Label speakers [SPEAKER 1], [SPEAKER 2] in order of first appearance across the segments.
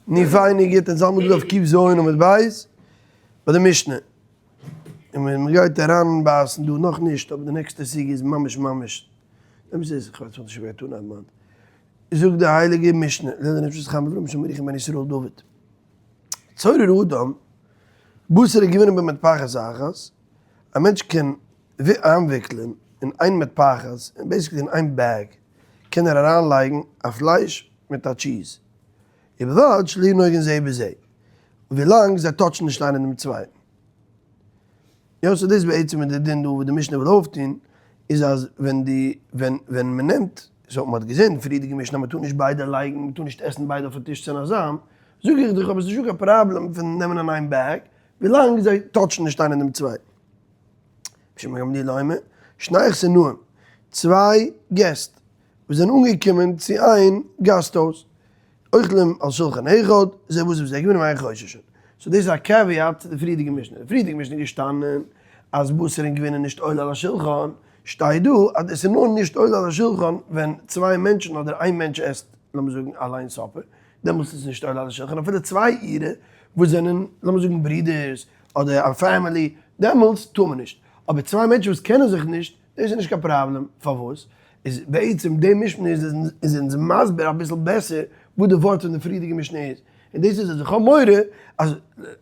[SPEAKER 1] נו פיין נו גוט, אונז האלט מיר דא אויף קוף ז' עמוד ב' ביי די משנה, און מען גייט אריין בייסן דא נאך נישט אבער די נעקסטע סוגיא איז ממש ממש, אמת איז איך ווייס נאך נישט ווער טאן א מאן, זאגט די הייליגע משנה, לענ ד נפשות חיים אברהם שמריך בן ישראל דוד, צורר אדם, בשר געווינען במטפחת אחת, א מענטש קען איינוויקלען אין איין מטפחת, basically אין איין bag, קען ער אריינלייגן א פלייש מיט א טשיז, ובלבד שלא נוגעין זה בזה, ווילאנג זיי touch ן נישט איינער דעם צווייטן. יא so דאס בעצם איז די דין דא וואס די משנה וויל אויפטון, איז אז ווען די ווען ווען מען נעמט, so מען האט געזען אין פריערדיגע משנה אז מען טאר נישט ביידע לייגן, מען טאר נישט עסן ביידע אויפן טיש צונאזאם, זאג איך דיך אבער ס'איז נישטא קיין פראבלעם פון נעמען אין איין bag, ווילאנג זיי touch ן נישט איינער דעם צווייטן. שמעון גמליאל אומר, שני אכסנאים, צוויי געסט וואס זענען אנגעקומען צו איין גאסט הויז, אוכלים על שולחן אחד, זה בשר וזה גבינה ואין חוששין. so דאס איז א caveat צו די פריערדיגע משנה. די פריערדיגע משנה איז געשטאנען אז בשר און גבינה נישט עולה על השולחן, שטייט דא אז דאס איז נאר נישט עולה על השולחן ווען צוויי מענטשן אדער איין מענטש עסט לאמיר זאגן אליין supper, דעמאלטס איז עס נישט עולה על השולחן, אפילו צוויי אירע וואס זענען לאמיר זאגן ברידערס אדער א family, דעמאלטס טאר מען נישט. אבער צוויי מענטשן וואס קענען זיך נישט, דאס איז נישט קיין פראבלעם, פארוואס? איז בעצם די משנה איז איז אונז מסביר אביסל בעסער וואס די ווארט פון די פריערדיגע משנה איז, און דאס איז אז איך האב מורא אז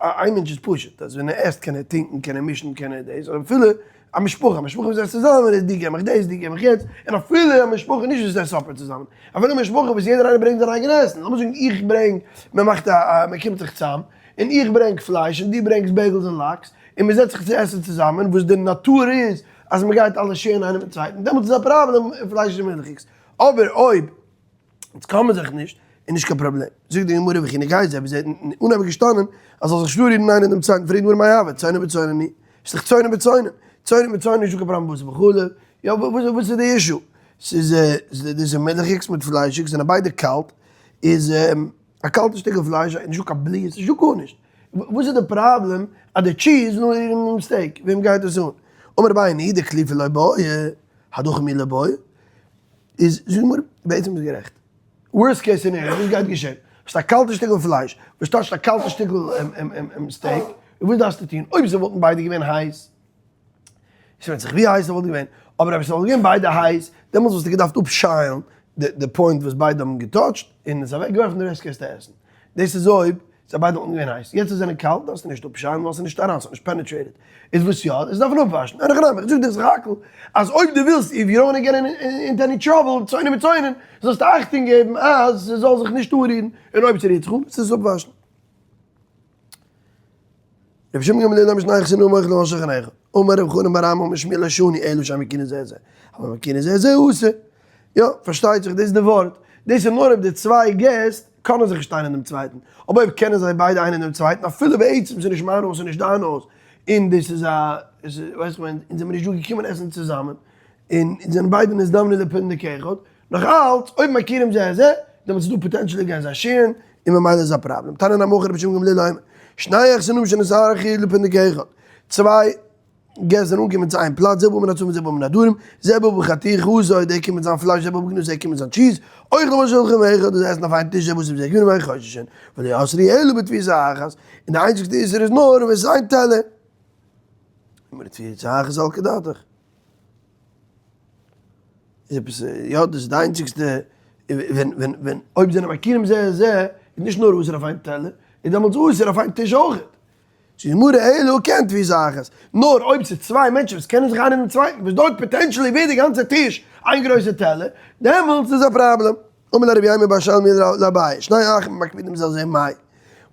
[SPEAKER 1] איין מענטש איז פשוט אז ווען ער עסט קען ער טינקן קען ער מישן קען ער דאס, אבער אפילו א משפחה, א משפחה וואס עסט צוזאמען איז דו געב מיך דאס דו געב מיך יענץ, און אפילו א משפחה נישט וואס עסט supper צוזאמען, אפילו א משפחה וואס יעדער איינער ברענגט זיין אייגענע עסן, לאמיר זאגן איך ברענג, מען מאכט א מען קומט זיך צאם, און איך ברענג פלייש און דו ברענגסט bagels און לאקס, און מען זעצט זיך צו עסן צוזאמען, וואס די נאטור איז אז מען גייט אלע share ן איינער מיטן צווייטן, דעמאלטס איז א פראבלעם אין פלייש און מילכיגס, אבער אויב אונז קאן מען זיך נישט, איז נישט קיין פראבלעם. זאגט די גמרא וכי נגייט זיי, ווי זיי אנהייב געשטאנען אז זאל זיך שלורירן איינער דעם צווייטן, פרעגט די גמרא מאי הוה, צונן בצונן ני, איז דאך צונן בצונן, צונן בצונן נישטא קיין פראבלעם בשר בחלב, יא וואס איז די issue? ס'איז דאס איז מילכיגס מיט פליישיגס זענען ביידע קאלט, איז א קאלטע שטיקל פלייש, נישטא קיין בליעות, נישטא גארנישט. וואס איז די פראבלעם אז די טשיז וויל אנרירן דעם steak? וועם גייט דאס אן? אמר אביי ני דקליפה לא בעיא, הדחה מי לא בעיא. איז זאג מיר, בעצם איז גערעכט. worst case scenario, וואס גייט געשען? האסט א קאלטע שטיקל פלייש, וואס touch ט א קאלטע שטיקל steak, און וואס דארפסטו טון? אויב זיי וואלטן ביידע געווען הייס, עס ווענדט זיך ווי הייס ס'וואלט געווען, אבער אויב ס'וואלט געווען ביידע הייס, דעמאלטס וואלסטו געדארפט אפשיילן די point וואס ביידע האבן גע touch ט, און עס אוועקווארפן די רעשט קענסטו עסן. דאס איז אויב זיי ביידע וואלטן געווען הייס. יעצט זיי זענען קאלט דארפסטו נישט אפשיילן ווייל ס'איז נישט אריין, ס'האט נישט penetrated. איז וואס יא? עס דארף מען אפוואשן. אין הכי נמי, איך זאג דיר סך הכל אז אויב דו ווילסט, if you don't wanna get into any trouble, צונן בצונן, זאלסטו אכטונג געבן אז ס'זאל זיך נישט אנרירן, און אויב ס'רירט זיך אן, זאלסטו עס אפוואשן. רבי שמעון גמליאל אמר שני אכסנאים אוכלים על שולחן אחד, אמר רב חנן בר אמי אמר שמואל לא שנו אלא שאין מכירין זה את זה, אבל מכירין זה את זה אסור. יא, פארשטייט זיך דאס איז די ווארט, דאס איז נאר אויב די צוויי געסט קענען זיך נישט איינער דעם צווייטן, אבער אויב קענען זיי ביידע איינער דעם צווייטן אפילו בעצם ס'איז נישט מיין הויז ס'איז נישט דיין הויז, און דאס איז א, ווייסט כ'מיין, אונז זעמיר נישט דא געקומען עסן צוזאמען, און אונז זענען ביידע נזדמנו לפונדק אחד, נאך אלץ, אויב מכירים זה את זה, דעמאלטס איז דא potentially גייען זיי share ן, און ממילא איז א פראבלעם. תנא נמי הכי רבי שמעון גמליאל אומר, שני אכסנאים שנתארחו לפונדק אחד, צוויי געסט זענען אנגעקומען צו איין פלאץ, זה בא מן הצפון זה בא מן הדרום, זה בא בחתיכתו, דער קומט מיט זיין פלייש, זה בא בגבינה, זה קומט מיט זיין טשיז, אוכלים על שולחן אחד, זיי עסן אויף איין טיש, זה בשר וזה גבינה ואין חוששין, ולא אסרו אלא בתפיסה אחת, און די איינציגסטע איסור איז נאר ווען עס איז איין טעלער. אמר תפיסה אחת סלקא דעתך. איז עפעס יא דאס איז די איינציגסטע ווען ווען ווען אויב זענען מכירים זה את זה איז נישט נאר אסור אויף איין טעלער איז דעמאלטס אסור אויף איין טיש אויכעט. זאגט די גמרא אלא כעין תפיסה אחת, נאר אויב ס'איז צוויי מענטשן וואס קענען זיך איינער דעם צווייטן וואס דארט potentially ווערט די גאנצע טיש איין גרויסע טעלער, דעמאלטס איז א פראבלעם. אמר ליה רב יימר בר שלמיא לאביי, שני אחים מקפידים זה על זה מאי?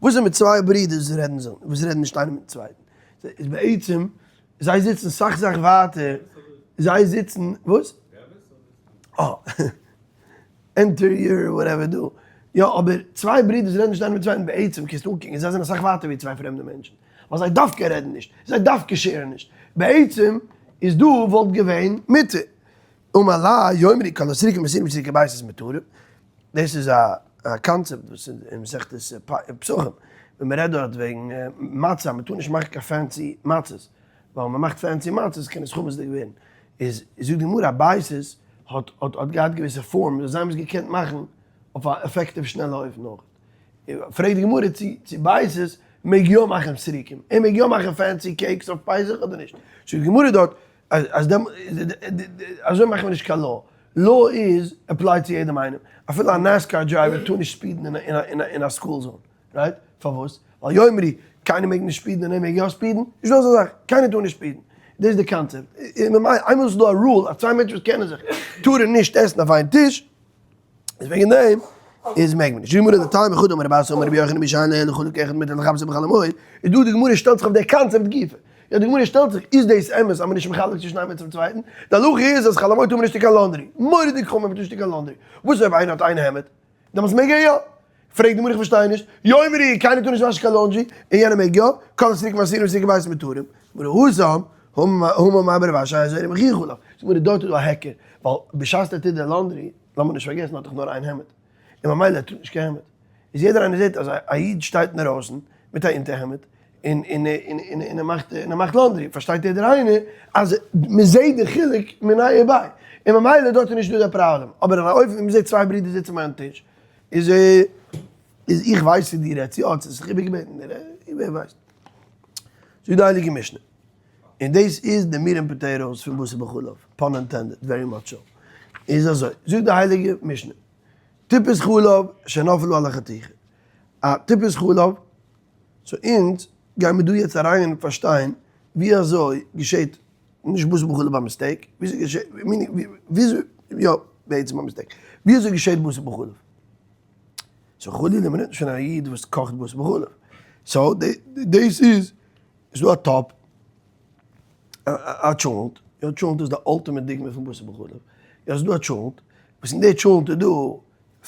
[SPEAKER 1] וואס איז מיט צוויי ברידער וואס רעדן זיך וואס רעדן נישט איינער מיטן צווייטן? איז בעצם זיי זיצן סאך סאך ווייטער, זיי זיצן, וואס? אה, enter your whatever דא, יא אבער צוויי ברידערס רעדן נישט איינער מיטן צווייטן בעצם קענסטו אנקוקן זיי זענען אסאך ווייטער ווי צוויי פרעמדע מענטשן, ווייל זיי דווקא רעדן נישט, זיי דווקא share ן נישט, בעצם איז דא וואלט געווען מותר, אמר ליה יאמרו כל הסריקין מסורים סריקי בייתוס מותרים, דאס איז א קאנצעפט וואס איז אין מסכת פסחים, ווען מען רעדט דארט וועגן מצה אז מען טאר נישט מאכן קיין fancy מצות, ווייל מען מאכט fancy מצות קען עס חמצ'דיג ווערן, איז זאגט די גמרא בייתוס האט האט געהאט געוויסע forms וואס זיי האבן עס געקענט מאכן אויף א effective שנעלע אופן אויך. פרעגט די גמרא צו צו בייתוס מעג יא מאכן סריקים, ער מעג יא מאכן fancy cakes אויף פסח אדער נישט? זאגט די גמרא דארט אז אז דעם אזוי מאכט מען נישט קיין law, law איז apply צו יעדעם איינעם, אפילו א NASCAR driver טאר נישט speed ן אין א school zone, right? פארוואס? ווייל יאמרו, קיינער מעג נישט speed ן און ער מעג יא speed ן? נישט דא אזא זאך, קיינער טאר נישט speed ן, דאס איז די קאנצעפט, איינמאל ס'איז דא א rule אז צוויי מענטשן וואס קענען זיך טארן נישט עסן אויף איין טיש, איז וועגן דעם איז מעג מען נישט. די גמרא לטעמא חדא אמר רב אסי אמר רבי יוחנן מי שאין לו אלא חלוק אחד מותר לכבסו בחול המועד, איז דא די גמרא שטעלט זיך אויף די קאנצעפט גופא. יא די גמרא שטעלט זיך, איז דאס אמת אז מען איז נישט מחלק צווישן איין מענטש צום צווייטן? די הלכה איז אז חול המועד טאר מען נישט טון קיין laundry. מורא'דיג חמור מען טאר נישט טון קיין laundry. וואס אויב איינער האט איין העמד? דעמאלטס מעג ער יא. פרעגט די גמרא איך פארשטיי נישט, יאמרו קיינער טאר נישט וואשן קיין laundry, און יענער מעג יא, כל הסריקין אסורין וסריקי בית מותרים, גמרא התם הא אמר רב אשי הזורה מוכיח עליו, זאגט די גמרא דארט איז דא א היכר, ווייל בשעת ער טוט די laundry, לאמיר נישט פארגעסן האט דאך נאר איין העמד, און ממילא ער טראגט נישט קיין העמד, איז יעדער איינער זעט אז א איד שטייט אינדערויסן מיט א אונטערהעמד, און און און און ער מאכט און ער מאכט laundry, פארשטייט יעדער איינער אז מען זעט די חילוק מיניה וביה, און ממילא דארט איז נישט דא די פראבלעם, אבער אין א אופן ווי מען זעט צוויי ברידער זיצן ביים טיש, איז איז איך ווייס צו דו רעדסט יא, צו זיך איבערגעבעטן, ווער ווייסט. זאגט די הייליגע משנה, און דאס איז די meat and potatoes פון בשר בחלב, pun intended, very much so, איז אזוי, זאגט די הייליגע משנה, טיפת חלב שנפלה על החתיכה, א טיפת חלב, so אונז גיימיר דא יעצט אריין און פארשטיין ווי אזוי געשעט נישט בשר בחלב ביי mistake, וויאזוי געשעט, וויאזוי, יא, בעצם ביי mistake, וויאזוי געשעט בשר בחלב? so חלילה מ'רעדט נישט פון א איד וואס קאכט בשר בחלב, so דאס איז, איז דא א טאפ, א טשולנט, יא טשולנט איז די ultimate דוגמא פון בשר בחלב, יא ס'איז דא א טשולנט, וואס אין די טשולנט איז דא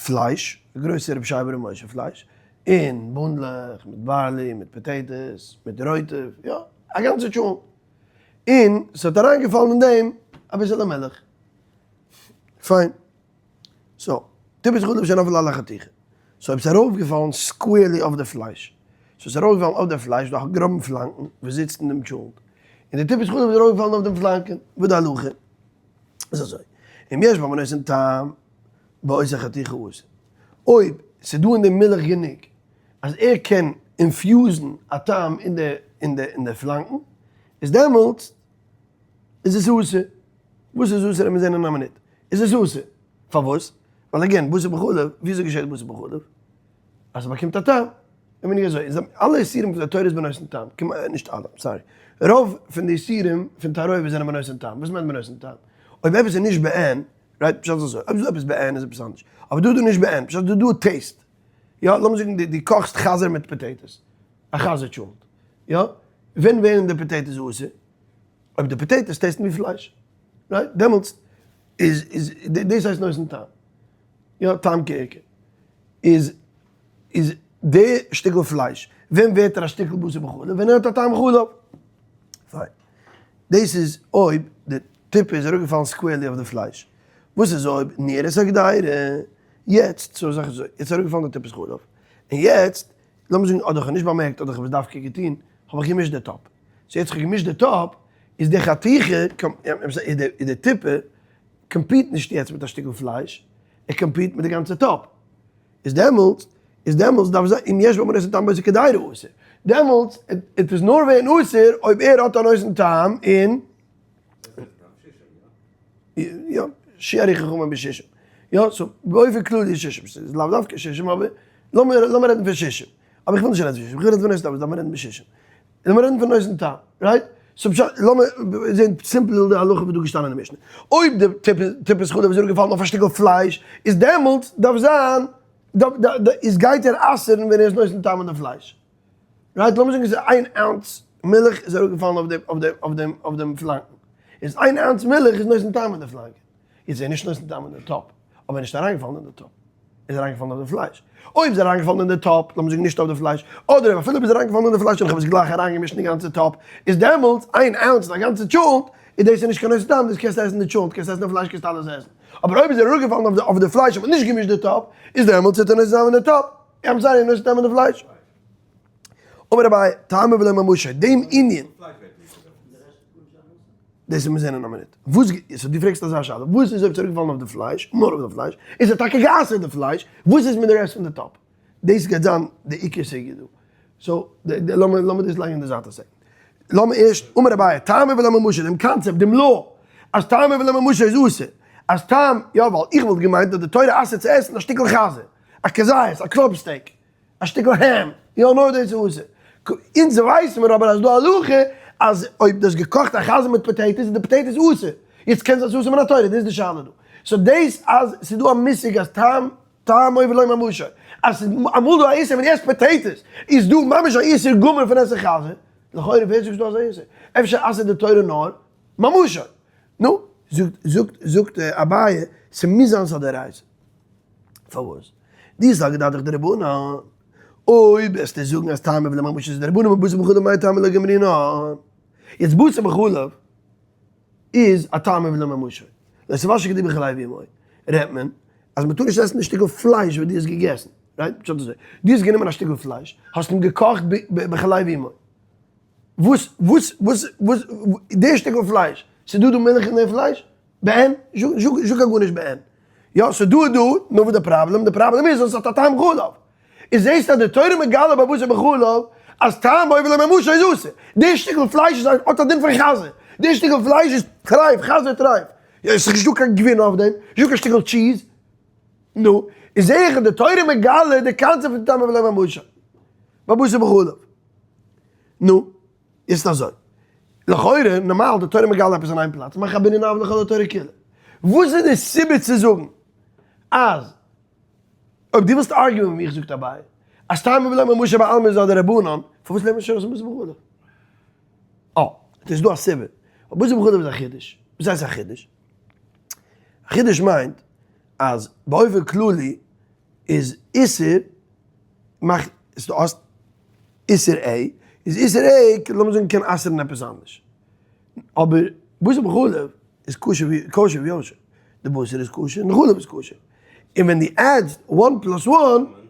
[SPEAKER 1] פלייש, די גרויסע רבי שייבער רבי משה פלייש, און בונדלעך מיט barley, מיט potatoes, מיט רויטע, יא, א גאנצע טשולנט. און ס'האט אריינגעפאלן אין דעם אביסעלע מילך. פיין. so, טיפת חלב שנפלה על החתיכה. so אויב ס'איז ארויפגעפאלן squarely אויף די פלייש. so ס'איז ארויפגעפאלן אויף די פלייש דורך א גראבן פלאנקן וואס זיצט אין דעם טשולנט. און די טיפת חלב איז ארויפגעפאלן אויף דעם פלאנקען. וואס די הלכה איז אזוי. אם יש בה מנותן טעם באותה חתיכה אסור. אויב ס'איז דא אין די מילך גענוג אז ער קען infuse ן א טעם אין די אין די אין די פלאנקן, איז דעמאלטס איז עס אסור. וואס איז אסור עמיר זען אין א מינוט. איז עס אסור. פארוואס? ווייל again, בשר בחלב, וויאזוי געשעט בשר בחלב? אז ס'באקומט א טעם. און ווען איך אזוי, איז אלע איסורים פון די תורה איז בנותן טעם, כמעט, נישט אלע, sorry. רוב פון די איסורים פון תערובת זענען בנותן טעם. וואס מיינט בנותן טעם? אויב עפעס איז נישט בעין, right, פשט איז אזוי, אויב איז דא עפעס בעין איז עפעס אנדערש. אבער דא איז דא נישט בעין, פשט איז דא דא taste. יא, לאמיר זאגן דו קאכסט חזיר מיט potatoes, א חזיר טשולנט, יא? ווען ווערן די potatoes אסור? אויב די potatoes taste ן ווי פלייש, right? דעמאלטס איז איז דאס הייסט נותן טעם, יא, טעם כעיקר. איז איז די שטיקל פלייש, ווען ווערט ער א שטיקל בשר בחלב? ווען ער האט א טעם חלב. פיין. דאס איז אויב די טיפה איז אראפגעפאלן squarely אויף די פלייש. וואס איז אויב ניער את הקדירה? יעצט, so זאך אזוי, יעצט איז אראפגעפאלן די טיפת חלב, און יעצט, לאמיר זאגן אדער איך האב נישט באמערקט אדער איך האב עס דווקא געטון, האב איך געמישט די טאפ. so יעצט איך האב געמישט די טאפ, איז די חתיכה, איז די טיפה, compete נישט יעצט מיט א שטיקל פלייש, ער compete מיט די גאנצע טאפ. איז דעמאלטס, איז דעמאלטס דארף זיין, אם יש בה מנותן טעם באותה קדירה אסור. דעמאלטס, עט עס נאר ווערן אסור אויב ער האט א נותן טעם אין. יא, שיערו חכמים בשישים. יא, so באופן כללי איז שישים, ס'איז לאו דווקא שישים אבער לאמיר לאמיר רעדן פון שישים. אבער איך וויל נישט רעדן פון שישים, איך וויל רעדן פון נותן טעם, דארף מען רעדן בשישים. לאמיר רעדן פון נותן טעם, right? so פשט, לאמיר זען simple די הלכה וואס דא געשטאנען אין משנה. אויב די טיפת חלב איז אראפגעפאלן אויף א שטיקל פלייש, איז דעמאלטס דארף זיין, איז גייט ער אסר'ן ווען ער איז נותן טעם אין די פלייש. right? לאמיר זאגן עס איז איין ounce מילך איז אראפגעפאלן אויף דעם אויף דעם אויף דעם אויף דעם פלאנקן. איז איין ounce מילך איז נותן טעם אין די פלאנקען. איז ער נישט נותן טעם אין די טאפ, אבער נישט אריינגעפאלן אין די טאפ. איז אריינגעפאלן אויף די פלייש. אויב איז אריינגעפאלן אין די טאפ, לאמיר זאגן נישט אויף די פלייש, אדער אפילו אויב איז אריינגעפאלן אין די פלייש און איך האב עס גלייך אריינגעמישט אין די גאנצע טאפ, איז דעמאלטס איין ounce אין א גאנצע טשולנט, איז דאס איז נישט קיין נותן טעם, דאס קענסטו עסן די טשולנט, קענסט עסן די פלייש, קענסט אלעס עסן. אבער אויב איז ער אראפגעפאלן אויף די פלייש און מ'האט נישט געמישט די טאפ, איז דעמאלטס וועט ער נותן זיין אין די טאפ. I'm sorry, נותן טעם אין די פלייש. אמר אביי, טעמא ולא ממשא, דעם ענין. דאס מיר זען אין א מינוט. וואס, so דו פרעגסט אזא שאלה, וואס איז אויב ס'איז אראפגעפאלן אויף די פלייש, נאר אויף די פלייש, איז ער טאקע גע'אסר'ט די פלייש, וואס איז מיט די רעסט פון די טאפ? דאס גייט זיין די עיקר סוגיא דא. so, לאמיר לאמיר דאס לייגן אין די זייט א second. לאמיר ערשט, אמר אביי, טעמא ולא ממשא, דעם קאנצעפט, דעם law, אז טעמא ולא ממשא איז אסור. אז טעם, יא ווייל איך וואלט געמיינט אז די תורה אסר'ט צו עסן א שטיקל חזיר, א כזית, א club steak, א שטיקל ham, יא נאר דאס איז אסור. אונז ווייסן מיר אבער אז דא הלכה אז אויב דו האסט געקאכט א חזיר מיט potatoes איז די potatoes אסור. יעצט קען זיין ס'איז אסור מן התורה, דאס איז די שאלה דא. so דאס אז ס'איז דא א מושג אז טעם טעמו ולא ממשו, אז ס'איז אמאל דא א איסור ווען דו עסט potatoes, איז דא ממש א איסור גמור פון עסן חזיר, לכאורה ווער זאגט ס'איז דא אזא איסור? אפשר אסר'ט די תורה נאר ממשו? נו, זאגט זאגט זאגט אביי, ס'מוז זיין ס'איז א דאורייתא. פארוואס? דו זאג דאך דרבנן, אויב וועסטו זאגן אז טעמו ולא ממשו איז דרבנן בבשר בחלב מאי טעמא לא גמרינן. יעצט בשר בחלב איז א טעמו ולא ממשו. לא תבשל גדי בחלב אמו, רעדט מען אז מ'טאר נישט עסן די שטיקל פלייש וואס דו האסט געגעסן, right? פשט אזוי, דו האסט גענומען א שטיקל פלייש, האסט אים געקאכט בחלב אמו, וואס וואס וואס וואס די שטיקל פלייש, ס'דא דא מילך אין די פלייש? בעין? זאג א גארנישט בעין. יא ס'דא דא, נו וואס די פראבלעם? די פראבלעם איז אז ס'האט א טעם חלב. איז זעסט אז די תורה מגלה בבשר בחלב אז טעמו ולא ממשו איז אסור. די שטיקל פלייש איז האט א דין פון חזיר. די שטיקל פלייש איז טרייף, חזיר טרייף. יא ס'איז נישטא קיין גבינה אויף דעם, נישטא קיין שטיקל cheese. נו, איז זעה איך אז די תורה מגלה די קאנצעפט פון טעמו ולא ממשו בבשר בחלב. נו, איז אזוי. לכאורה, נארמאל די תורה מגלה עפעס אין איין פלאץ, מאך א בנין אב לכל התורה כולה. וואס איז די סיבה צו זאגן אז אויב דו ווילסט argue ען מיט מיך זאגט אביי אז טעמו ולא ממשו בעלמא איז א דרבנן, פארוואס לערנט מען נישט ארויס אין בשר בחלב? אה, עס איז דא א סיבה. אבער בשר בחלב איז א חידוש. וואס הייסט א חידוש? א חידוש מיינט אז באופן כללי איז איסור מאכט, דו האסט איסור A, איז איסור A, לאמיר זאגן קען אסר'ן עפעס אנדערש. אבער בשר בחלב איז כשר ווי כשר ווי יושר. די בשר איז כשר און די חלב איז כשר. און ווען דו add סט one plus one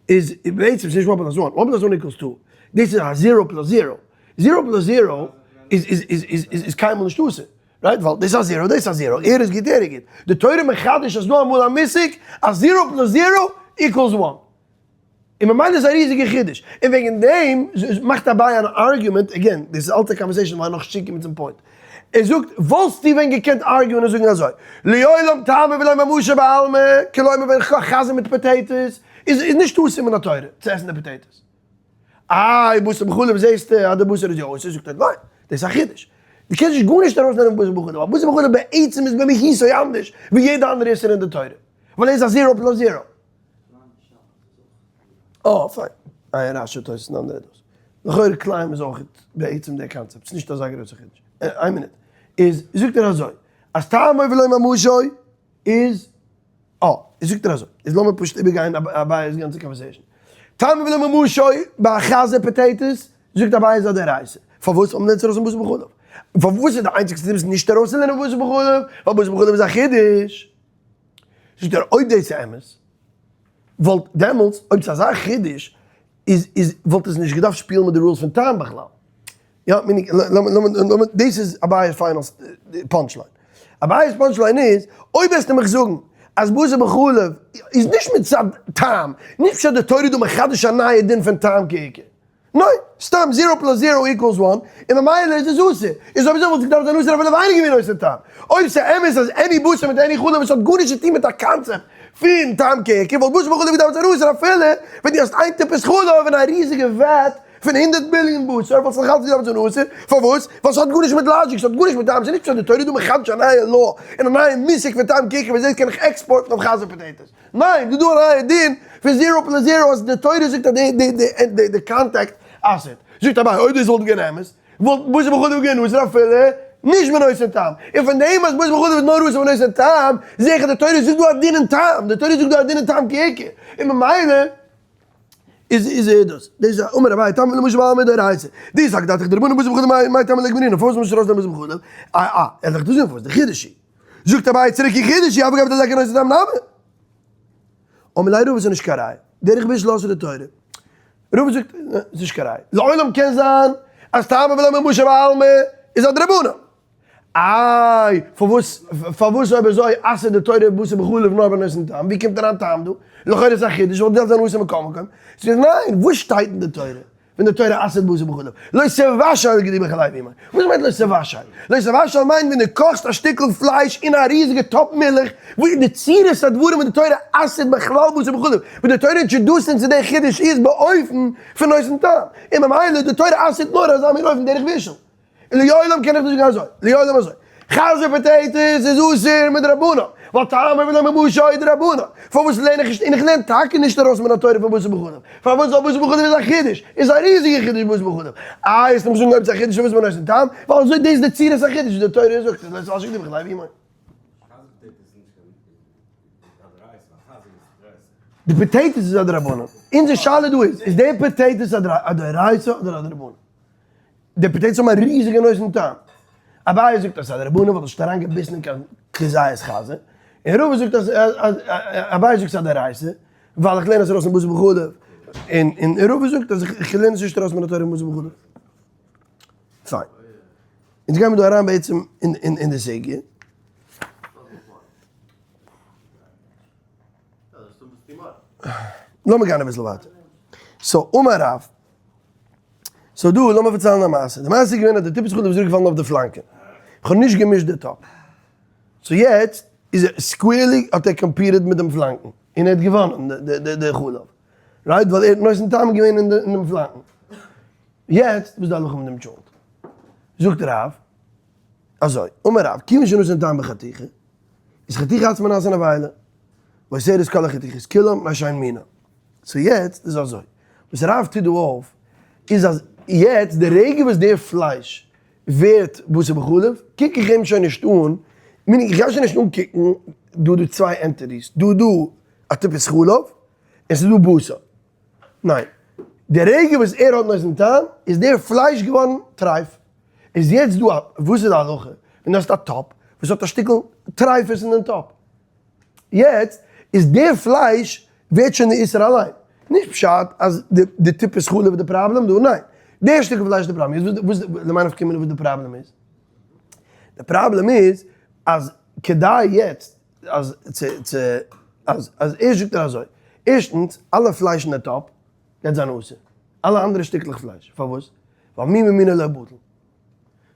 [SPEAKER 1] איז בעצם ס'נישט one plus one, one plus one equals two. דאס איז א zero plus zero. Zero plus zero איז איז איז איז איז קיינמאל נישט אסור. Right? ווייל דאס איז א zero, דאס איז א zero. ער איז גוט, ער איז גוט. די תורה מחדש אז ס'דא אמאל א מושג אז zero plus zero equals one. און ממילא איז א ריזיגע חידוש, און וועגן דעם מאכט אביי אן argument, again, דאס איז אלטע conversation ווייל נאך שטיקער מיט צום point. ער זאגט, וואלסטו ווען געקענט argue ען און זאגן אזוי, לעולם טעמו ולא ממשו בעלמא, כלומר ווען איך קאך חזיר מיט potatoes, איז איז נישט אסור מן התורה צו עסן די potatoes. איי, בשר בחלב זעסטו אז די בשר איז יא אסור, זאגט ער, ניין, דאס איז א חידוש. דו קענסט נישט גארנישט ארויסנעמען פון בשר בחלב, ווייל בשר בחלב בעצם איז במהותו אנדערש ווי יעדע אנדערע איסור אין די תורה, ווייל ער איז א zero plus zero. אה, פיין. איין רש"י תוס' און אנדערע דאס. לכאורה כלאים איז אויך בעצם דער קאנצעפט, ס'איז נישט אזא גרויסע חידוש. איין מינוט. איז זאגט ער אזוי, אז טעמו ולא ממשו איז, אה, איז זאגט ער אזוי, איז לאמיר פשוט איבערגיין אביי'ס גאנצע conversation. טעמו ולא ממשו ביי חזיר potatoes, זאגט אביי איז א דאורייתא. פארוואס? ווייל מ'לערנט עס ארויס אין בשר בחלב. פארוואס איז די איינציגסטע סיבה נישט ארויסצולערנען בשר בחלב? ווייל בשר בחלב איז א חידוש. זאגט ער אויב דאס איז אמת, וואלט דעמאלטס, אויב ס'איז אזא חידוש, איז איז וואלט עס נישט געדארפט שפילן מיט די rules פון טעם בכלל. יא, meaning, לאמיר, דאס איז אביי'ס final punch line. אביי'ס punch line איז, אויב וועסטו מיך זאגן אז בשר בחלב איז נישט מצד טעם, נישט פשט די תורה איז דא מחדש א נייע דין פון טעם כעיקר. ניין, סתם zero plus zero equals one, און ממילא איז עס אסור. איז אויב אזוי וואלט עס געדארפט זיין אסור אפילו ווייניגער ווי נושא טעם. אויב ס'איז אמת אז any בשר מיט any חלב וואס האט גארנישט צו טון מיט א קאנצעפט פון טעם כעיקר, וואלט בשר בחלב געדארפט זיין אסור אפילו ווען דו האסט איין טיפת חלב און א ריזיגע vat פון 100 ביליאן בשר וואלט עס נאך אלץ געדארפט זיין אסור. פארוואס? ווייל ס'האט גארנישט מיט logic, ס'האט גארנישט מיט טעם, ס'איז נישט פשט די תורה איז דא מחדש א נייע law און א נייע מושג פון טעם כעיקר וואס דאס קען איך export ן אויף חזיר potatoes. ניין, דא דא א נייע דין פון zero plus zero אז די תורה זאגט אז די די contact אסר'ט. זאגט אביי אויב דאס וואלט געווען אמת, וואלט בשר בחלב געווען אסור אפילו נישט בנושא טעם. און פון דעם אז בשר בחלב איז נאר אסור בנושא טעם, זעה איך אז די תורה זאגט דא א דין אין טעם, די תורה זאגט דא א דין אין טעם כעיקר, און ממילא איז איז ער דאס. דאס איז אמר אביי טעמא למשל בעלמא דאורייתא. די זאגט דאך די רבנן בשר בחלב מאי טעמא לא גמרינן, פארוואס זאל מען נישט ארויסנעמען בשר בחלב? אה אה, ער זאגט דאס זאגן פארוואס, די חידוש איז. זאגט אביי צוריק כי חידוש הוא אף על גב דליכא נושא טעם נמי. אמר ליה רבא ס'איז נישט קיין ראיה. דרך בישול אסרה תורה. רבא זאגט ס'איז נישט קיין ראיה. לעולם קען זיין אז טעמא ולא ממשא בעלמא איז א דרבנן. איי, פארוואס פארוואס אויב אזוי אסר'ט די תורה בשר בחלב נאר בנותן טעם? ווי קומט אריין טעם דא? לכאורה איז א חידוש, וואלט געדארפט זיין אסור מכל מקום. זאג איך ניין, וואס שטייט אין די תורה ווען די תורה אסר'ט בשר בחלב? לא תבשל גדי בחלב אמו. וואס מיינט לא תבשל? לא תבשל מיינט ווען דו קאכסט א שטיקל פלייש אין א ריזיגע טאפ מילך, וואו די צורת הדברים וואס די תורה אסר'ט בכלל בשר בחלב, וואס די תורה introduce ט אונז צו די חידוש איז באופן פון נותן טעם, און ממילא די תורה אסר'ט נאר אזא מין אופן דרך בישול. לעולם קען איך נישט זאגן אזוי, לעולם אזוי. חזיר potatoes איז אסור מדרבנן, ווייל טעמו ולא ממשו איז דרבנן. פארוואס לערן איך נישט, און איך לערן טאקע נישט ארויס מן התורה פון בשר בחלב. פארוואס? ווייל בשר בחלב איז א חידוש, איז א ריזיגע חידוש בשר בחלב. איי וועסטו מיך זאגן אויב ס'איז א חידוש פארוואס איז מען נותן טעם? ווייל אזוי דאס איז די צורת החידוש וואס די תורה זאגט, איז לא תבשל גדי בחלב אמו. די potatoes איז א דרבנן. אונזער שאלה דא איז, איז די potatoes א דאורייתא אדער א דרבנן? די potatoes האבן א ריזיגע נותן טעם. אביי זאגט אז ס'איז א דרבנן ווייל דאס האט אריין געביסן אין קיין כזית חזיר. און רבא זאגט אז אביי זאגט ס'איז א דאורייתא ווייל איך לערן עס ארויס אין בשר בחלב. און און רבא זאגט אז איך לערן עס נישט ארויס מן התורה אין בשר בחלב. פיין. אונז גיימיר דא אריין בעצם אין די סוגיא. לאמיר גיין אביסל ווייטער. so אמר רב. so דא לאמיר פארציילן א מעשה. די מעשה איז געווען אז די טיפת חלב איז אראפגעפאלן אויף די פלאנקען. איך האב נישט געמישט די טאפ. so יעצט איז ער squarely האט ער competed מיט דעם פלאנקן. און ער האט געוואנען די חלב. right? ווייל ער האט נותן טעם געווען אין דעם פלאנקן. יעצט וואס איז די הלכה מיט דעם טשולנט? זאגט רב אזוי, אמר רב, כיוון שנתן טעם בחתיכה, איז חתיכה עצמה נעשה נבילה, ואוסרת כל החתיכות כולם מפני שהן מינו. so יעצט איז אזוי, וואס רב טוט דא אויף, איז אז יעצט די רגע וואס די פלייש ווערט בשר בחלב, קוק איך אים שוין נישט אן, meaning איך גיי שוין נישט אנקוקן דא דא צוויי entities, דא דא א טיפת חלב, און ס'איז דא בשר. ניין, די רגע וואס ער האט נותן טעם, איז דער פלייש געווארן טרייף. איז יעצט דא א, וואס איז די הלכה ווען דו האסט א טאפ וואס האט א שטיקל טרייפות אין דעם טאפ? יעצט איז דער פלייש ווערט שוין די איסור אליין. נישט פשט אז די טיפת חלב איז די פראבלעם דא, ניין. דער שטיקל פלייש איז די פראבלעם. יעצט וואס, למאי נפקא מינה וואס די פראבלעם איז? די פראבלעם איז אז כדי יעצט אז צו צו אז אז ערשט זאגט ער אזוי, ערשטנס אלע פלייש אין די טאפ גייט זיין אסור, אלע אנדערע שטיקלעך פלייש, פארוואס? ווייל מי ממינו לא בטל.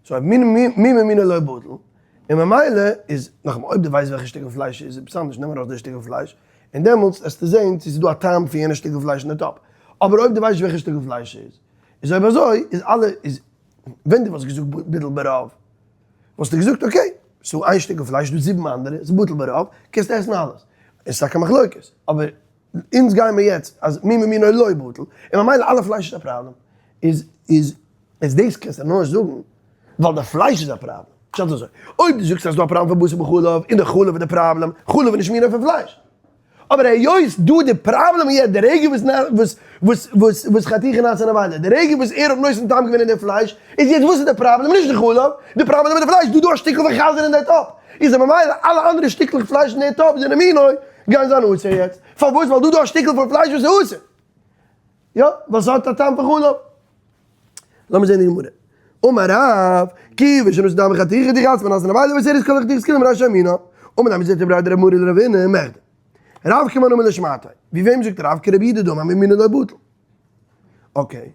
[SPEAKER 1] so אויב מי ממינו לא בטל, און ממילא איז, נאכאמאל אויב דו ווייסט וועלכע שטיקל פלייש איז עפעס אנדערש, נעם ארויס די שטיקל פלייש, און דעמאלטס וועסטו זען צו ס'איז דא א טעם פון יענע שטיקל פלייש אין די טאפ. אבער אויב דו ווייסט נישט וועלכע שטיקל פלייש ס'איז, איז אויב אזוי איז אלע, איז ווען דו וואלסט געזאגט ביטול ברוב, וואלסטו געזאגט okay, ס'דא איין שטיקל פלייש, ס'דא זיבן אנדערע, ס'איז בטל ברוב, קענסט עסן אלעס. עס איז טאקע מחלוקת, אבער אונז גייען מיר יעצט אז מי ממינו לא בטל, און ממילא אלע פלייש איז א פראבלעם. איז איז איז דאס קענסטו נאר זאגן ווייל די פלייש איז א פראבלעם. פשט אזוי, אויב דו זאגסט אז ס'דא א פראבלעם פון בשר בחלב, און די חלב איז די פראבלעם, חלב איז נישט מינו פון פלייש. אבער היות דא די פראבלעם איז די רגע וואס וואס וואס וואס וואס חתיכה נעשה נבילה, די רגע וואס ער האט נותן טעם געווען אין די פלייש, איז יעצט וואס איז די פראבלעם? נישט די חלב, די פראבלעם איז די פלייש, דא דא א שטיקל פון חזיר אין די טאפ, איז ממילא אלע אנדערע שטיקלעך פלייש אין די טאפ זענען מינו, גייען זיין אסור יעצט, פארוואס? ווייל דא דא א שטיקל פון פלייש וואס איז אסור. יא, ווייל ס'האט א טעם פון חלב. לאמיר זען די גמרא. אמר רב, כיון שנתן טעם בחתיכה חתיכה עצמה נעשית נבילה ואוסרת כל החתיכות כולן מפני שהן מינו. אמר ליה מזיתא בריה דרב מרי לרבינא מכדי. רב כמאן אמר לשמעתיה. ווי וועם זאגט רב? כרבי יהודה דאמר מי ממינו לא בטל. okay.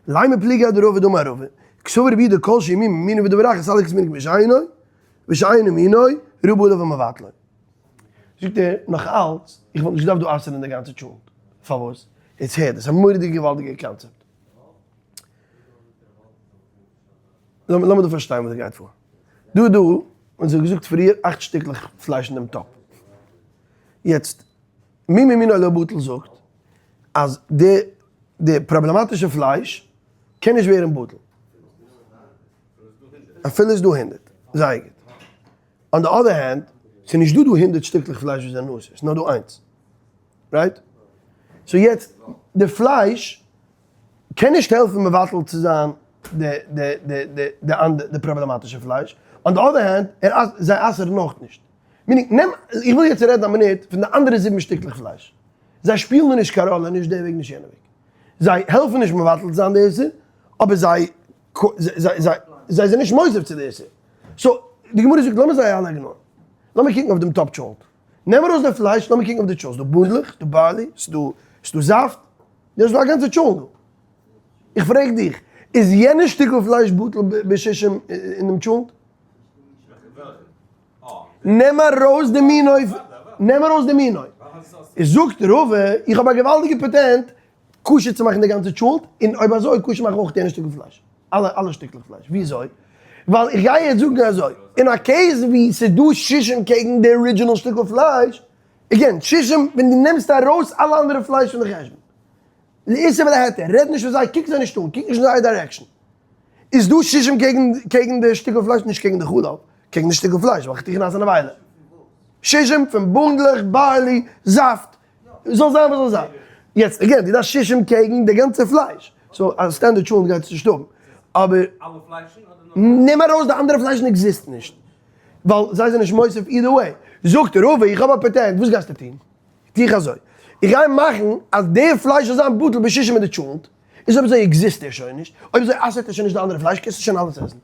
[SPEAKER 1] לימא פליגא אדרבא דאמר רבא. קסבר רבי יהודה כל שהוא מי ממינו ודבר אחר סליק מינו כמי שאינו מינו, רבה עליו ומבטלו. זאגט ער, נאך אלץ, איך וואלט נישט געדארפט דא אסר'ן די גאנצע טשולנט. פארוואס? יעצט הער, דאס איז א מורא'דיגע געוואלדיגע קאנצעפט. לאמיר דא פארשטיין וואס דא גייט פאר. דא דא, אונז האבן געזאגט פריער אכט שטיקלעך פלייש אין דעם טאפ. יעצט, מי ממינו לא בטל זאגט אז די די פראבלעמאטישע פלייש קען נישט ווערן בטל. אפילו איז דא 100. זייער גוט. on the other hand, ס'איז נישט דא דא 100 שטיקלעך פלייש וואס זענען אסור, ס'איז נאר דא איינס. right? so יעצט, די פלייש קען נישט העלפן מבטל צו זיין די די די די די אנדערע די פראבלעמאטישע פלייש, on the other hand, ער זיי אסר'ן אויך נישט. meaning, נעם, איך וויל יעצט רעדן א מינוט פון די אנדערע זיבן שטיקלעך פלייש. זיי שפילן נישט קיין ראלע נישט די וועג נישט יענע וועג. זיי העלפן נישט מבטל צו זיין די איסור, אבער זיי זיי זיי זענען נישט מוסיף צו די איסור. so. די גמרא זאגט לאמיר זיי אלע ignore ן, לאמיר קוקן אויף דעם טאפ טשולנט, נעם ארויס די פלייש לאמיר קוקן אויף די טשולנט, ס'דא בונדלעך, ס'דא barley, ס'דא ס'דא זאפט, דא איז דא א גאנצע טשולנט דא. איך פרעג דיך, איז יענע שטיקל פלייש בטל בשישים אין דעם טשולנט? נעם ארויס די מינוי, נעם ארויס די מינוי. זאגט רבא, איך האב א געוואלדיגע פאטענט כשר צו מאכן די גאנצע טשולנט, און אויב אזוי כשר מאכן אויך יענע שטיקל פלייש. אלע אלע שטיקלעך פלייש. וויאזוי? ווייל איך גיי יעצט זאגן אזוי, אין א case ווי ס'איז דא שישים קעגן די original שטיקל פלייש, again, שישים ווען דו נעמסט ארויס אלע אנדערע פלייש פון די חשבון. לאיסור ולהיתר, רעד נישט פון זיי, קוק זיי נישט אן, קוק נישט אין זייער direction. איז דא שישים קעגן קעגן די שטיקל פלייש, נישט קעגן די חלב, קעגן די שטיקל פלייש, ווייל חתיכה נעשה נבילה. שישים פון בונדלעך, barley, זאפט, זאל זיין וואס זאל זיין. יעצט again, דו דארפסט שישים קעגן די גאנצע פלייש, so א standard טשולנט גייט עס נישט האבן, אבער נעם ארויס די אנדערע פליישן exist נישט, ווייל זיי זענען נישט מוסיף either way. זאגט רבא איך האב א פאטענט, וואס גייסטו טון? טו איך אזוי, איך גיי מאכן אז די פלייש זאל זיין בטל בשישים מיט די טשולנט, איז אויב אזוי exist ער שוין נישט, אויב אזוי אסר'ט ער שוין נישט די אנדערע פלייש, קענסטו שוין אלעס עסן.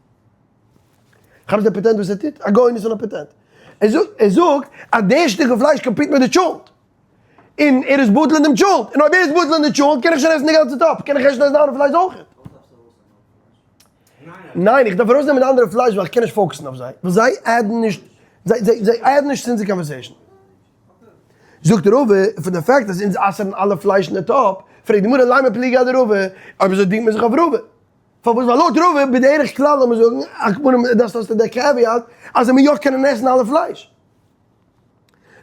[SPEAKER 1] כאפסט די פאטענט וואס ער טוט? א גאון איז אן א פאטענט. ער זאגט, ער זאגט אז די שטיקל פלייש compete מיט די טשולנט. און ער איז בטל אין דעם טשולנט. און אויב ער איז בטל אין די טשולנט קען איך שוין עסן די גאנצע טאפ. קען איך עסן די אנדערע פלייש אויך. ניין, איך דארף ארויסנעמען די אנדערע פלייש ווייל איך קען נישט focus ן אויף זיי. ווייל זיי add ן נישט, זיי, זיי, זיי add ן נישט צו אונזער conversation. זאגט רבא, פון די fact אז אונז אסר'ן אלע פלייש אין די טאפ, פרעגט די גמרא לימא פליגא אדרבא, אויב אזוי דינגט מען זיך אויף רבא. פארוואס? ווייל לויט רבא בדרך כלל לאמיר זאגן, על כל פנים דאס האסטו די caveat, אז מען יא קענען עסן אלע פלייש.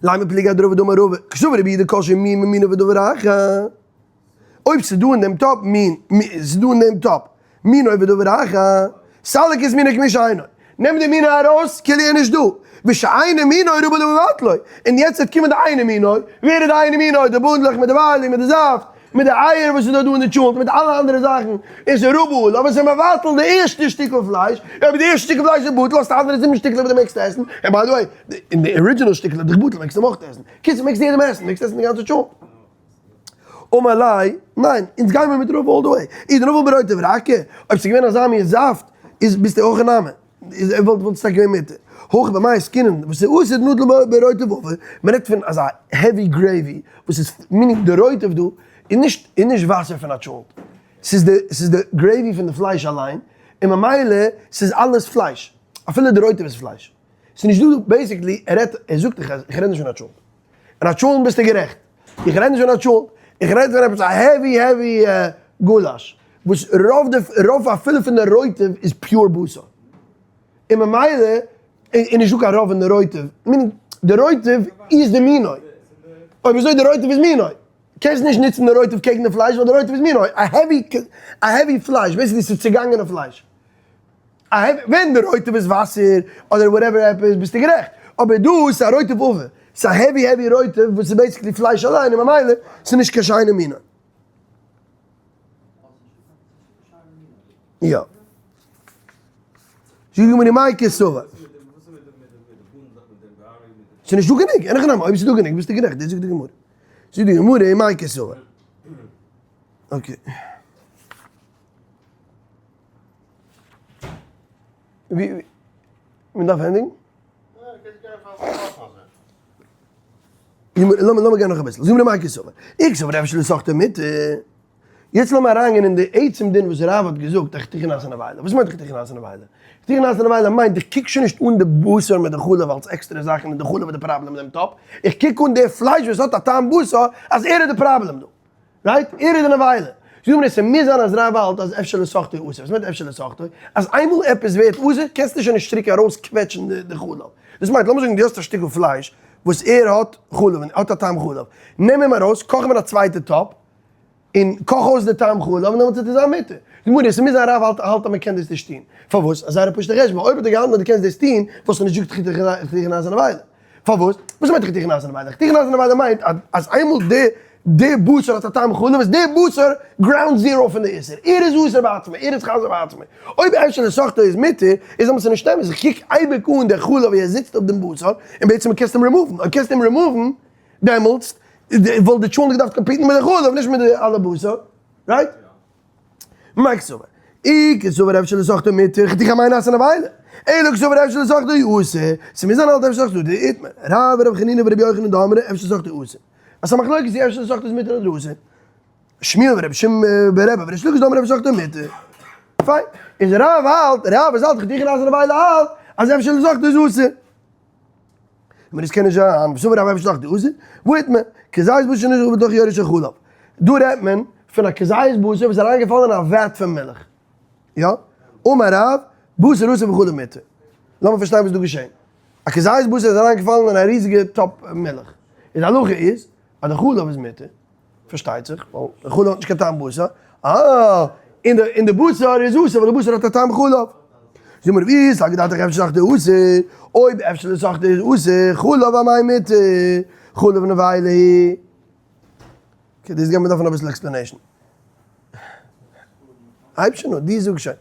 [SPEAKER 1] לימא פליגא אדרבא דאמר רבא, קסבר רבי יהודה כל שהוא מין במינו ודבר אחר. אויב ס'איז דא אין דעם טאפ מין, ס'איז דא אין דעם טאפ מינו ודבר אחר, סליק את מינו כמי שאינו. נעם די מינו ארויס כאילו ער איז נישט דא. ושאינו מינו רבו לבטלו. און יעצט וועט קומען די אינו מינו. ווער איז די אינו מינו? די בונדלעך מיט די barley מיט די זאפט, מיט די אייער וואס איז דא דא אין די טשולנט, מיט אלע אנדערע זאכן. און ס'איז רבו עליו און ס'איז מבטל די ערשטע שטיקל פלייש. אויב די ערשטע שטיקל פלייש איז בטל האסטו אנדערע זיבן שטיקלעך וואס דו מעגסט עסן. און by the way, און די original שטיקל איז דאך בטל מעגסטו אים אויך עסן. קיצור מעגסט יעדעם עסן, מעגסט עסן די גאנצע טשולנט. אמר ליה, ניין, אונז גיימער מיט רבא all the way. אי דנבל ברוטב רכה, אויב ס'איז געווען אזא מין זאפט, איז ביסטו אויך אין נאמען. איז ער וואלט וואלט עס טאקע געווען מותר. הכא במאי עסקינן, וואס איז אסור דנטל ברוטב עבה, מען רעדט פון אזא heavy gravy, וואס איז meaning די רוטב דא איז נישט איז נישט וואסער פון א טשולנט. ס'איז די ס'איז די gravy פון די פלייש אליין, און ממילא ס'איז אלעס פלייש. אפילו די רוטב איז פלייש. ס'איז נישט דא basically, ער רעדט, ער זאגט איך איך רעד נישט פון א טשולנט. פון א טשולנט ביסטו גערעכט. איך רעד נישט פון א טשולנט, איך רעד פון עפעס א heavy heavy גולאש, וואס רוב די רוב אפילו פון די רוטב איז pure בשר. און ממילא איז נישטא קיין רוב אין די רוטב, meaning די רוטב איז די מינוי. אויב אזוי די רוטב איז מינוי. קענסט נישט נוצן די רוטב קעגן די פלייש ווייל די רוטב איז מינוי. א heavy א heavy פלייש, basically ס'איז צעגאנגענע פלייש. ווען די רוטב איז וואסער אדער whatever עפעס ביסטו גערעכט, אבער דא איז א רוטב עבה, ס'איז א heavy heavy רוטב וואס איז basically פלייש אליין און ממילא ס'איז נישט קיין שאינו מינו. יא. זאגט די גמרא מאי קסבר. ס'איז נישט דא גענוג, אין הכי נמי, אויב ס'איז דא גענוג ביסטו גערעכט, דאס זאגט די גמרא. זאגט די גמרא מאי קסבר. okay. ווי מען דארף ענדיגן? לאמיר גיין נאך אביסל. זאג מיר מאי קסבר. אי קסבר אפשר לסחטו מותר. יעצט לאמיר אריינגיין אין די עצם דין וואס רב האט געזאגט אז חתיכה נעשה נבילה. וואס מיינט חתיכה נעשה נבילה? חתיכה נעשה נבילה מיינט איך קוק שוין נישט אן די בשר מיט די חלב אלס עקסטערע זאכן און די חלב איז די פראבלעם אין דעם טאפ. איך קוק אן די פלייש וואס האט א טעם בשר אז ער איז די פראבלעם דא. right? ער איז די נבילה. זאג מיר, ס'מוז זיין אז רב האלט אז אפשר לסחטו אסור. וואס מיינט אפשר לסחטו? אז איינמאל עפעס ווערט אסור, קענסטו שוין נישט צוריק ארויסקוועטשן די חלב. דאס מיינט, לאמיר זאגן דו האסט א שטיקל פלייש וואס ער האט חלב און האט א טעם חלב. נעם אים ארויס, קאך אים אין א צווייטע טאפ, און קאך אויס די טעם חלב, און דעמאלטס וועט עס זיין מותר. זאג מיר, ס'מוז זיין רב האלט האלט אז מ'קען דאס נישט טון. פארוואס? א זייער פשוט'ע חשבון, אויב האט ער געהאלטן אז דו קענסט דאס טון, וואלסטו נישט געזאגט חתיכה נעשה נבילה. פארוואס? וואס מיינט חתיכה נעשה נבילה? חתיכה נעשה נבילה מיינט אז איינמאל די די בשר האט א טעם חלב איז די בשר ground zero פון די איסור, ער איז אסור בעצמו, ער איז חזיר בעצמו. אויב אפשר לסחטו איז מותר, איז אבער ס'נישט אמת, איך קוק אייביג אן די חלב ווי ער זיצט אויף דעם בשר, און בעצם קענסטו אים רימאוון, אויב קענסטו אים רימאוון, דעמאלטס וואלט די טשולנט געדארפט compete ן מיט די חלב, נישט מיט די אלע בשר, right? מאי קסבר? אי קסבר אפשר לסחטו מותר, חתיכה מאי נעשה נבילה. אלא קסבר אפשר לסחטו אסור, ס'מוז זיין האלט אפשר לסחטו דאיתמר רב ורבי חנינא ורבי יוחנן דאמרי אפשר לסחטו אסור. אז ס'איז א מחלוקת צו אפשר לסחטו איז מותר אדער אסור. שמואל ורבי שמעון ברבי וריש לקיש דאמרי אפשר לסחטו מותר. פיין. איז רב האלט, רב איז האלט חתיכה נעשה נבילה האלט אז אפשר לסחטו איז אסור. אבער דאס קען נישט זיין, וסבר רב אפשר לסחטו אסור, והא איתמר, כזית בשר שנשפך בתוך יורו של חלב. דא רעדט מען פון א כזית בשר וואס איז אריינגעפאלן אין א vat פון מילך. יא? אמר רב, בשר אסור וחלב מותר. לאמיר פארשטיין וואס איז דא געשען. א כזית בשר איז אריינגעפאלן אין א ריזיגע טאפ מילך. איז די הלכה איז אז די חלב איז מותר, פארשטייט זיך, ווייל די חלב האט נישט קיין טעם בשר. אה, און די און די בשר איז אסור ווייל די בשר האט א טעם חלב. זאג מיר ווי איז הגדרת אפשר לסחטו אסור, אויב אפשר לסחטו איז אסור, חלב אמאי מותר, חלב נבילה היא. okay, דאס גייט מען דארפן אביסל explanation. הייב שוין אן, דו זאג שוין.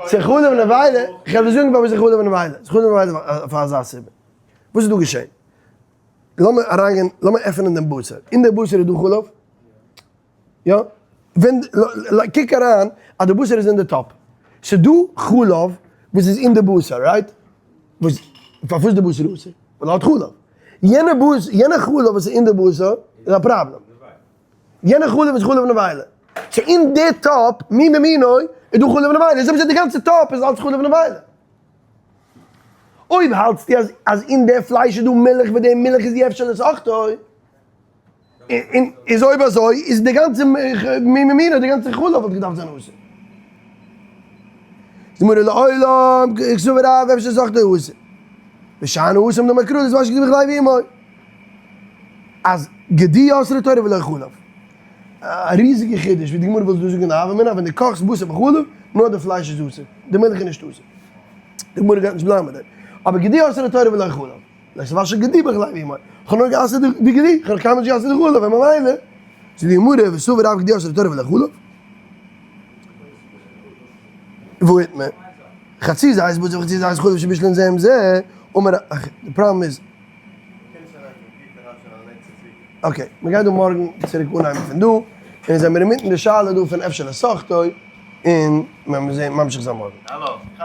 [SPEAKER 1] ס'איז חלב נבילה, איך וועל דיר זאגן פארוואס ס'איז חלב נבילה. ס'איז חלב נבילה פאר אזא סיבה. וואס איז דא געשען? לאמיר אריינגיין, לאמיר עפענען דעם בשר. אין דער בשר איז דא חלב? יא? ווען, קוק אריין אז די בשר איז אין די טאפ. ס'איז דא חלב וואס איז אין די בשר, right? וואס, פארוואס איז די בשר אסור? ווייל ער האט חלב. יענע בשר, יענע חלב וואס איז אין די בשר איז א פראבלעם. יענע חלב איז חלב נבילה. so אין די טאפ, מי במינו, איז דא חלב נבילה. איז אויב די גאנצע טאפ איז אלץ חלב נבילה. אויב האלטסטו אז אז אין די פלייש איז דא מילך וואס די מילך איז אי אפשר לסחטו, און איז אויב אזוי איז די גאנצע מי במינו, די גאנצע חלב וואלט געדארפט זיין אסור. זאגט די גמרא לעולם קסבר רב אפשר לסחטו אסור. ושאני התם דאמר קרא לא תבשל גדי בחלב אמו. אז גדי אסרה תורה ולא חלב. א ריזיגע חידוש ווי די גמרא וויל דא זאגן אין די הוה אמינא אז ווען דו קאכסט בשר בחלב נאר די פלייש איז אסור, די מילך איז נישט אסור. די גמרא גייט נישט בלייבן מיט דעם. אבער גדי אסרה תורה ולא חלב. לא תבשל גדי בחלב אמו. כ'האב נאר גע'אסר'ט די גדי, כ'האב נאך קיינמאל נישט גע'אסר'ט די חלב, און ממילא זאגט די גמרא וסבר רב גדי אסרה תורה ולא חלב. והא איתמר. חצי זית בשר וחצי זית חלב שבישלן זה עם זה, אמר די פראבלעם איז. okay, מ'גייט דא מארגן צוריק אנהייבן פון דא, און זעמיר אינמיטן די שאלה דא פון אפשר לסחטו, און מ'וועט זען ממשיך זיין מארגן.